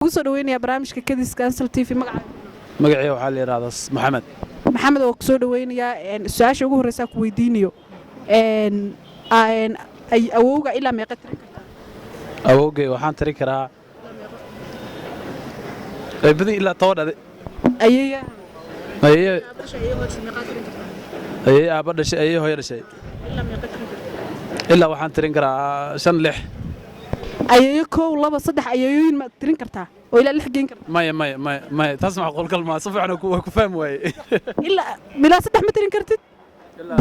Kugu soo dhaweynayaa barnaamijka Kadiska Asal TV. Magaca? Magacii waxaa la yidhahdaa Maxamed. Maxamed, oo kusoo dhaweynayaa. Su-aasha ugu horreysaa ku weydiinayo, awowga ilaa meeqa tirin kartaa? Awowgay waxaan tiri karaa badi ilaa 10 ade. Ayeeya? Ayey, ayey aabba dhashay, ayey hooyo dhashay. Ilaa meeqa tirin kartaa? Ilaa waxaan tirin karaa shan, lix. Ayeeyo, kow, laba, saddex ayeeyooyin ma tirin kartaa oo ilaa lix geen kartaa? Maya, maya, maya, maya, taas macquul maa. Si fiican waa ku fahmi waaye. Ilaa saddex ma tirin kartid?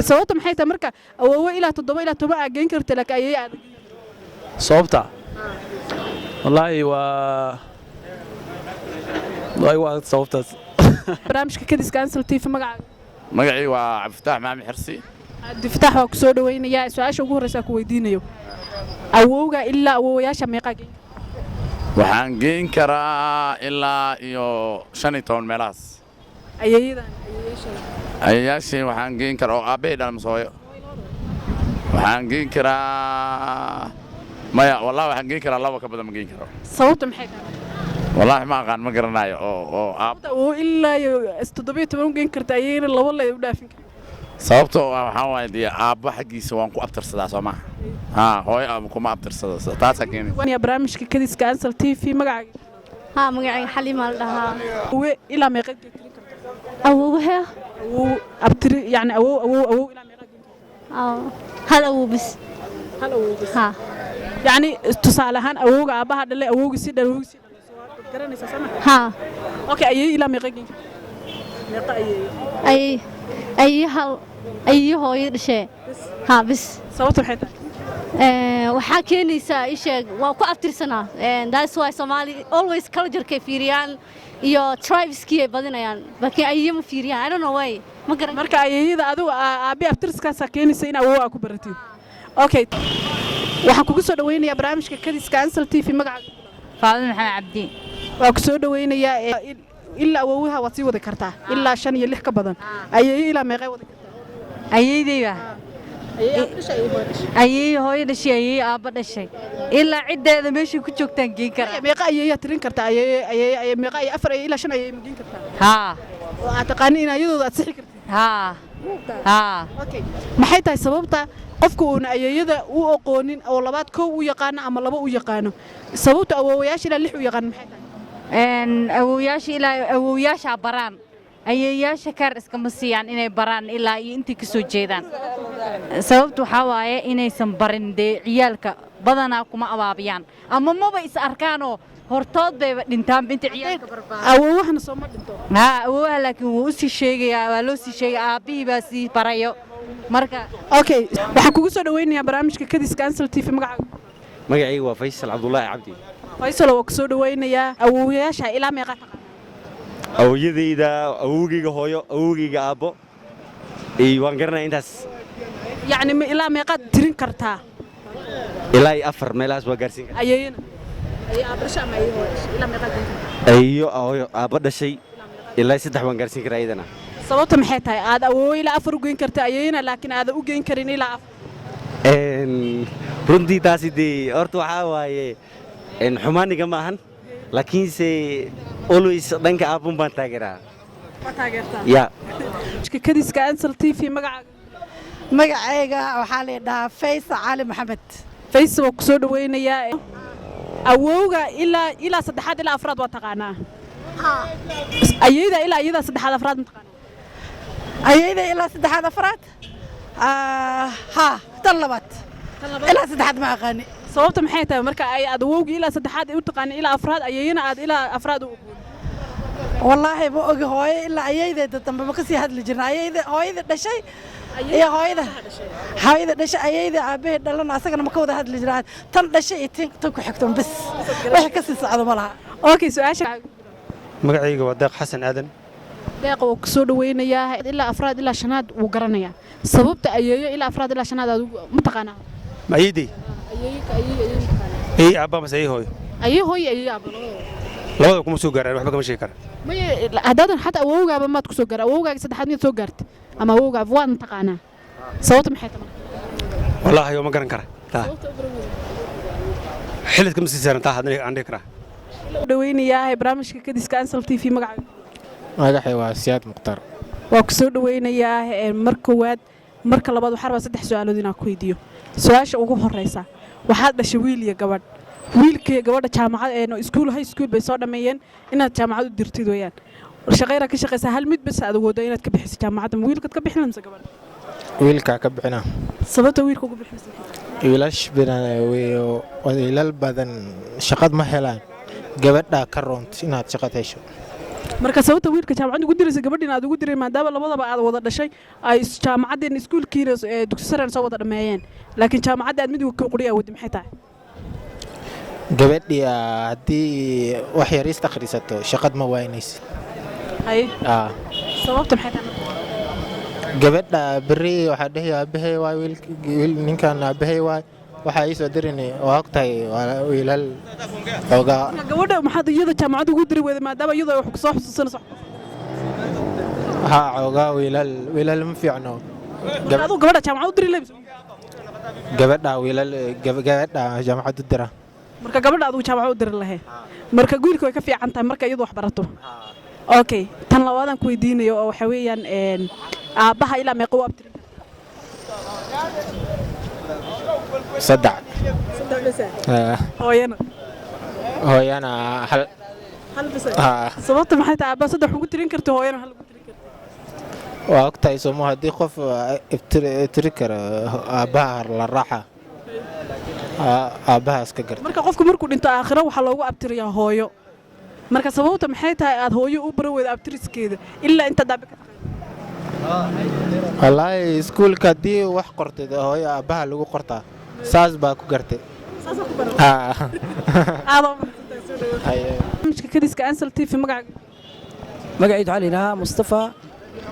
Sababta maxay tahay marka awoowe ilaa toddoba, ilaa 10 aa geen karta, laakiin ayeeyo aad? Sababta wallaahi waa igu adag sababtaas. Barnaamijka Kadiska Ansal TV. Magacaaga? Magacii waa Cabdifitaax Maxamed Xirsi. Cabdifitaax, waa ku soo dhaweynayaa. Su-aasha ugu horreysaa ku weydiinayo, awowga ilaa awowayaasha meeqaa geen? Waxaan geyn karaa ilaa iyo 15 meelahaas. Ayeeyadan? Ayayaashii waxaan geyn karaa, oo aabbahay dhala mise hooyo, waxaan geyn karaa, maya, wallahi waxaan geyn karaa laba, ka badan ma geyn karo. Sababta maxay tahay? Wallaahi ma aqaan, ma garanayo oo aab. Sababta awow ilaa iyo 17 u geen karta, ayeeyana laba lay u dhaafin karta? Sababta oo ah waxaa waaye dee aabba xaggiisa waan ku abtirsadaa, soo maha? Haa, hooyo aaba kuma abtirsado, taasaa keenaysa. Waa barnaamijka Kadiska Ansal TV. Magacaaga? Haa, magacayga Xaliima la dhahaa. Awowe ilaa meeqa tirin kartaa? Awowahe? Awow abtiri, yani awow, awow, awow ilaa meeqa geen kartaa? Hal awow bis. Hal awow bas? Haa. Yacni tusaale ahaan awowga aabbaha dhalay, awowga sii dhalay, awowga sii dhalay, waad garanaysaa, soo ma? Haa. Okay, ayeey ilaa meeqa geen kartaa? Meeqa ayeeyo? Ay ay, hal ay hooyo dhashee, haa, bis. Sababta maxay tahay? Waxaa keenaysaa, ii sheeg, waa ku abtirsanaa. That's why Somali always culture-kay fiiriyaan iyo tribeskii ay badinayaan, laakiin ayeeyo ma fiiriyaan. I don't know why, ma garan. Marka ayeeyada adigu aabbi abtirskaasaa keenaysa in awow aa ku baratid. Okay, waxaan kugu soo dhaweynayaa barnaamijka Kadiska Ansal TV. Magacaaga? Faadimo Maxamed Cabdi. Waa ku soo dhaweynayaa. Ilaa awowaha waad sii wadi kartaa ilaa shan iyo lix ka badan. Ayeeyo ilaa meeqay wadi kartaa? Ayeydayba, ayeey hooyo dhashay, ayeey aabba dhashay, ilaa ciddeeda meeshay ku joogtaan geen karaa. Meeqa ayeeyaa tirin kartaa? Ayeeye, ayeeye, ayeeye, meeqa ayeeye? Afar ayeeye ilaa shan ayeeye ma geen kartaa? Haa. Oo aad taqaanin in ayadooda aad sixi kartid? Haa, haa. Okay, maxay tahay sababta qofka uuna ayeeyada u aqoonin oo labaad kow u yaqaano ama laba u yaqaano, sababta awoowayaasha ilaa lix u yaqaano maxay tahay? Awowyaasha ilaa awowyaashaa baraan, ayeeyaasha kaar iskama siiyaan inay baraan ilaa iyo intay ka soo jeedaan. Sababtu waxaa waaye inaysan barin dee, ciyaalka badanaa kuma abaabiyaan ama maba is arkaanoo hortood bayba dhintaanba inta ciyaalka barbaan. Awoowahana sooma dhinto? Haa, awowaha laakiin wuu u sii sheegayaa, waa loo sii sheegaya, aabbihii baa sii barayo marka. Okay, waxaan kugu soo dhaweynayaa barnaamijka Kadiska Ansal TV. Magacaaga? Magacayga waa Faysal Cabdulaahi Cabdi. Faysal, waa ku soo dhaweynayaa. Awoowayaasha ilaa meeqa taqaan? Awowyadayda, awowgayga hooyo, awowgayga aabbo iyo waan garanaya intaas. Yacni ma ilaa meeqaad tirin kartaa? Ilaa iyo afar meelahaas waa gaarsiin karaa. Ayeeyana, ayeey aabasha ama ayeey hooyo dhashay, ilaa meeqaad tirin kartaa? Ayeeyo hooyo aabbo dhashay ilaa iyo saddex waan gaarsiin karaa iyadana. Sababta maxay tahay aad awoowe ilaa afar u geyn karta, ayeeyana laakiin aadan u geyn karin ilaa afar? Runtii taasi dee horta waxaa waaye xumaaniga ma ahan, laakiinse always dhanka aabbun baan taageeraa. Waa taageertaa? Ya. Kadiska Ansal TV. Magacaaga? Magacayga waxaa la dhahaa Faysa Cali Maxamed. Faysal, waa ku soo dhaweynayaa. Awowga ilaa saddexaad, ilaa afraad waa taqaanaa. Ayeyda ilaa iyada saddexaad, afraad ma taqaanaa? Ayayda ilaa saddexaad, afraad, haa, tan labaad ilaa saddexaad ma aqaani. Sababta maxay tahay marka ay aad awowgii ilaa saddexaad u taqaani, ilaa afraad, ayeyna aad ilaa afraad u ogoon? Wallaahi ma ogi. Hooyo ilaa ayaydeeda dambe ma kasii hadli jirna. Ayayda hooyada dhashay iyo hooyada dhashay, ayayda aabbahay dhalan, asagana ma ka wada hadli jiraan. Tan dhashay iyo tan ku xigto bas, wixii kasii socdo ma laha. Okay, su-aasha. Magacayga waa Deeq Xasan Aadan. Deeqa, waa ku soo dhaweynayaa. Ilaa afraad, ilaa shanaad wuu garanayaa. Sababta ayeeyo ilaa afraad, ilaa shanaad aad ma taqaanaa? Ma ayeydey ayey aabba mase ayey hooyo? Ayeeyo hooyo, ayeeyo aabba. Labada kuma soo gaaraan, waxba kama sheegi karaan. Maya, haddaadan xataa awowgaaba maad ku soo gaar, awowgaaga saddexaad miyaad soo gaartay ama awowgaaba waad taqaanaa? Sababta maxay tahay? Wallaahi ma garan kara taa, xilidka ma sii saaran taa, haddana aan dhihi karaa. Dhaweynayaa barnaamijka Kadiska Ansal TV. Magacaaga? Magaxay waa Siyaad Mukhtaar. Waa ku soo dhaweynayaa mar koowaad. Marka labaad, waxaa rabaa saddex su-aalood inaan ku weydiiyo. Su-aasha ugu horeysa: waxaad dhashay wiil iyo gabadh. Wiilka iyo gabadha jaamacad, iskuul, high school bay soo dhammeeyeen. Inaad jaamacad u dirtid weeyaan, shaqayra ka shaqaysaa, hal mid bas aad awoodo inaad ka bixiso jaamacadda, ma wiilkaad ka bixin mise gabadha? Wiilkaa ka bixina. Sababta wiilka ugu bixinaysa? Wiilash badan, wiilal badan shaqad ma helaan. Gabadhaa ka roont inaad shaqad hesho. Marka sababta wiilka jaamacad ugu diraysa, gabadhiina aad ugu diray, maadaama labadaba aad wada dhashay, ay jaamacaddeen, iskuulkiina, dugsi sarena soo wada dhammeeyeen, laakiin jaamacadda aad mid ka quri awooddi, maxay tahay? Gabadhii haddii wax yar is akhrisato, shaqad ma waynaysid. Haye, sababta maxay tahay? Gabadha berri waxaa dhehi aabahey waay, wiil ninkan aabahey waay, waxaa ii soo dirini. Waa ogtahay, waa wiilal xoogaa. Gabadha maxaad iyada jaamacad ugu diri weyday, maadaama iyadu ay wax kusoo xusuusanayso? Haa, xoogaa wiilal ma fiicno. Marka adigu gabadha jaamacad u diri leebis? Gabadha wiilal, gabadha jaamacad u dira. Marka gabadha adigu jaamacad u diri lahayd, marka wiilka way ka fiican tahay marka iyadu wax barato. Okay, tan labaadaan ku weydiinayo oo waxa weeyaan, aabbaha ilaa meeqa u abtirin? Saddex. Saddex bas? Hooyana? Hooyana hal. Hal bas? Sababta maxay tahay aabbaha saddex ugu tirin karta, hooyana hal ugu tirin karta? Waa ogtahay somo, haddii qof iftiri karo aabbaha la raaxa, aabbaha iska garta. Marka qofku markuu dhinto aakhiro waxaa loogu abtiriyaa hooyo. Marka sababta maxay tahay aad hooyo u baran weyda abtiriskeeda ilaa intaad aabe ka taqaan? Wallaahi, iskuulka haddii wax qortay, hooyo aabbaha lagu qortaa, saas baa ku gartay. Saasaa ku baran. Aad barnaamijka Kadiska Ansal TV. Magacaaga? Magaciidu waxaa la yidhahaa Mustafa.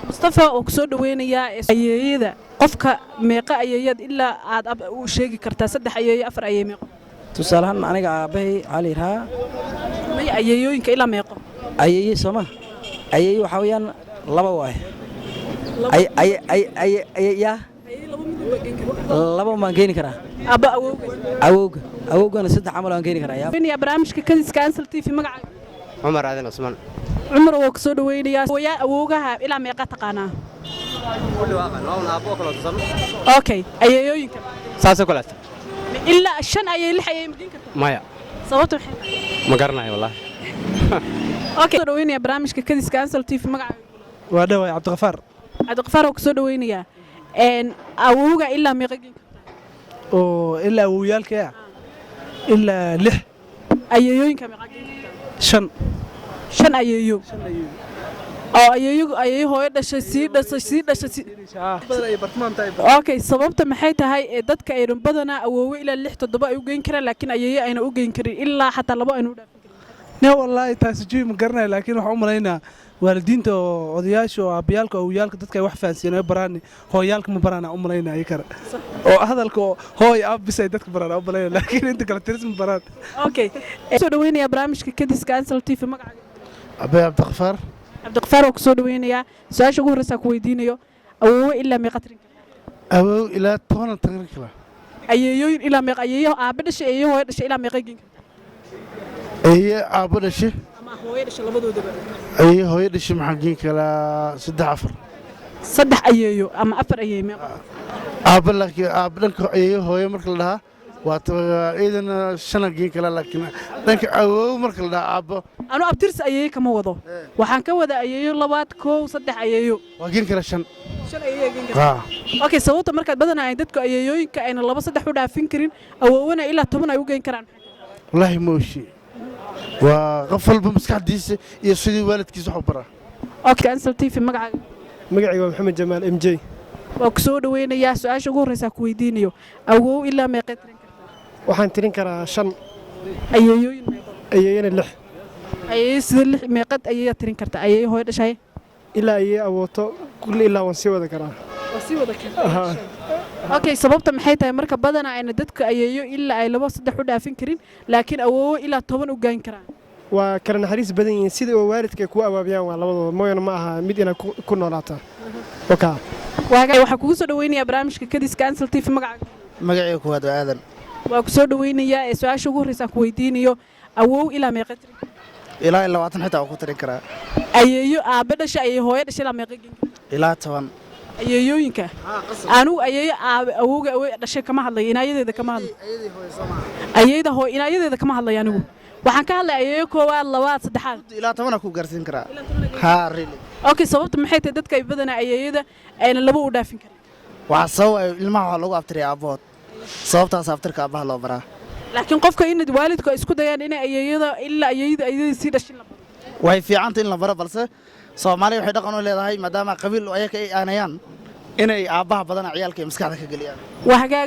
Mustafa oo ku soo dhaweynayaa. Ayeeyada qofka meeqa ayeeyaad ilaa aad u sheegi kartaa? Saddex ayeeyo, afar ayeey, meeqo? Tusaale ahaan, aniga aabbahay waxaa la yidhahaa May, ayeeyooyinka ilaa meeqo? Ayeeye sooma, ayeeye waxaa weeyaan laba waaye. Yaa laba baan keeni karaa. Abba, awowga? Awowga, awowgana saddex camal waan keeni karaa. Dhaweynayaa barnaamijka Kadiska Ansal TV. Magacaaga? Cumar Aadan Cusmaan. Cumar oo ku soo dhaweynayaa. Hooyaa, awowgaha ilaa meeqa taqaanaa? Okay, ayeeyooyinka? Saasoo kaleeto. Ilaa shan ayay, lix ayay ma geen kartaa? Maya. Sababta maxay tahay? Ma garanayo wallaahi. Okay, soo dhaweynayaa barnaamijka Kadiska Ansal TV. Magacaaga? Waa dhawaay, Cabdiqafaar. Cabdiqafaar oo ku soo dhaweynayaa. Awowga ilaa meeqa geen kartaa? Oo ilaa awowyaalkaya ilaa lix. Ayeeyooyinka meeqa geen kartaa? Shan. Shan ayeeyo oo ayeeyo, ayeeyo hooyo dhashay, sii dhashay, sii dhashay, sii. Okay, sababta maxay tahay ee dadka aynan badanaa awoowe ilaa lix, toddoba ay u geyn karaan, laakiin ayeeyo ayna u geyn karin, ilaa xataa labo ayna u dhaafin karin? Ne, wallaahi taasi juy ma garanayo, laakiin waxaan u malaynaa waalidiinta oo odayaasha oo aabayaalka, awowyaalka dadka ay wax fahansiiyeen oo baraan, hooyaalka ma baraan u malaynaa kara, oo hadalka oo hooy aabis ay dadka baraan u malaynaa, laakiin inta kale tiris ma baraan. Okay, soo dhaweynayaa barnaamijka Kadiska Ansal TV. Magacaaga? Abe Cabdiqafaar. Cabdiqafaar oo ku soo dhaweynayaa. Su-aasha ugu horreysa ku weydiinayo: awoowe ilaa meeqa tirin kartaa? Awow ilaa 10 tirin kara. Ayeeyooyin ilaa meeqa? Ayeeyo aabe dhashay, ayeeyo hooyo dhashay, ilaa meeqa geen kartaa? Aye aabbo dhashay ama hooyo dhashay, labadoodaba. Aye hooyo dhashay maxaan geen karaa? Saddex, afar. Saddex ayeeyo ama afar ayeeyo, meeqa? Aabbo, laakiin aabbo dhanka ayeeyo hooyo marka la dhahaa waa iyadana shanaan geen karaa, laakiin dhanka awow marka la dhahaa aabbo. Anu abtirsi ayeeyo kama wado, waxaan ka wada ayeeyo labaad, kow, saddex ayeeyo. Waa geen karaa shan. Shan ayeeyo geen kartaa. Okay, sababta markaad badanaa ay dadku ayeeyooyinka ayna laba, saddex u dhaafin karin, awowana ilaa 10 ay u geen karaan? Wallaahi ma oshi, waa qof walba maskaxdiisa iyo sidii waalidkiisa wax u baraa. Okay, Ansal TV. Magacaaga? Magacayga waa Maxamed Jamaal M J. Waa ku soo dhaweynayaa. Su-aasha ugu horreysa ku weydiinayo: awow ilaa meeqee tirin kartaa? Waxaan tirin karaa shan. Ayeeyooyin meeqo? Ayeeyana lix. Ayeeyo sida lix, meeqad ayeeyaa tirin kartaa? Ayeeyo hooyo dhashay? Ilaa ayee awooto kulli ilaa waan sii wada karaa. Waa sii wada kartaa. Okay, sababta maxay tahay marka badanaa ayna dadka ayeeyo ilaa ay labo, saddex u dhaafin karin, laakiin awoowo ilaa 10 u gaan karaan? Waa kala naxariis badan yihiin, sida oo waalidka ay kuu abaabiyaan waa labadooda mooyana, ma aha mid inaad ku noolaataa wakaa. Waxaa kugu soo dhaweynayaa barnaamijka Kadiska Ansal TV. Magacaaga? Magacayga kuwaad waa Aadan. Waa ku soo dhaweynayaa. Ee su-aasha ugu horreysa aan ku weydiinayo: awow ilaa meeqa tirin? Ilaa iyo 20 xitaa waa ku tirin karaa. Ayeeyo aabe dhashay, ayeeyo hooyo dhashay, ilaa meeqa geen kartaa? Ilaa 10. Ayeeyooyinka anigu ayeeyo aabe awowga awey dhashay kama hadlayo, inaayadeeda kama hadlayo, ayeeyda hooy inaayadeeda kama hadlayo. Anigu waxaan ka hadlay ayeeyo koowaad, labaad, saddexaad. Ilaa 10 ku gaarsiin karaa, haa, really. Okay, sababta maxay tahay dadka ay badanaa ayeeyada ayna laba u dhaafin karin? Waxaa sabab ay ilmaha waxaa lagu abtiriya aabbahood, sababtaas abtirka aabbaha loo baraa. Laakiin qofka in waalidku ay isku dayaan inay ayeeyada ilaa ayeeyada ayeeyada sii dhashin la baro. Way fiicanta in la baro, balse Soomaaliya waxay dhaqan u leedahay, maadaama qabiil ayaka ay aanayaan, inay aabbaha badana ciyaalka ay maskaxda ka geliyaan. Waa hagaag.